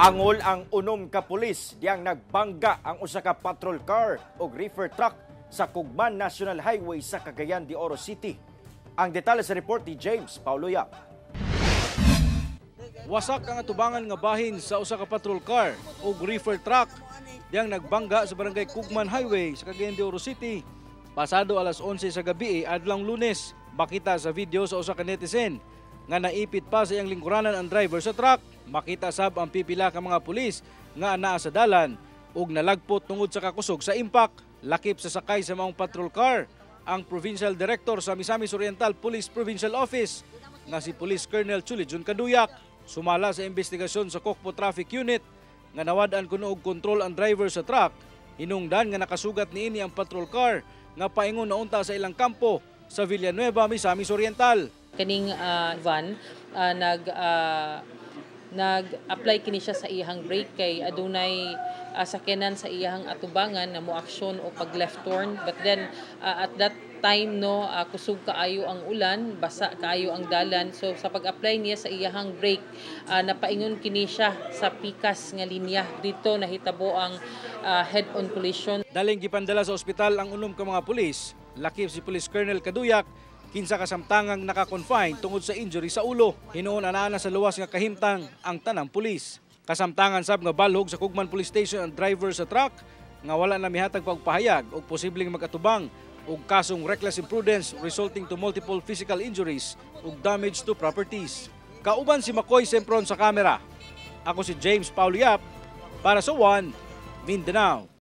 Angol ang unom ka pulis diyang nagbangga ang usa ka patrol car ug reefer truck sa Cugman National Highway sa Cagayan de Oro City. Ang detalye sa report ni James Paulo Yap. Wasak ang atubangan nga bahin sa usa ka patrol car ug reefer truck diyang nagbangga sa Barangay Cugman Highway sa Cagayan de Oro City. Pasado alas 11 sa gabi adlawng Lunes, makita sa video sa usa ka netizen nga naipit pa sa iyang lingkuranan ang driver sa truck. Makita sab ang pipila ka mga pulis nga anaa sa dalan ug nalagpot tungod sa kakusog sa impact. Lakip sa sakay sa maong patrol car ang Provincial Director sa Misamis Oriental Police Provincial Office nga si Police Colonel Chulijun Kaduyak. Sumala sa investigasyon sa Kokpo Traffic Unit nga nawad-an kuno og kontrol ang driver sa truck, hinungdan nga nakasugat niini ang patrol car nga paingon na unta sa ilang kampo sa Villanueva, Misamis Oriental. Kaning van nag-apply kini siya sa iyang brake kay adunay sakyanan sa iyang atubangan na mo aksyon o pag left turn, but then at that time, no, kusog kaayo ang ulan, basa kaayo ang dalan. So sa pag-apply niya sa iyang brake, napaingon kini siya sa pikas nga linya. Dito nahitabo ang head-on collision. Daling gipandala sa ospital ang unom ka mga pulis, lakip si Police Colonel Kaduyak, kinsa kasamtangang naka-confine tungod sa injury sa ulo. Hinuon anaa na sa luwas nga kahimtang ang tanang pulis. Kasamtangan sab nga balhog sa Cugman Police Station ang driver sa truck nga wala na mihatag pagpahayag og posibleng magatubang og kasong reckless imprudence resulting to multiple physical injuries ug damage to properties. Kauban si Makoy Sempron sa kamera. Ako si James Paulo Yap para sa One Mindanao.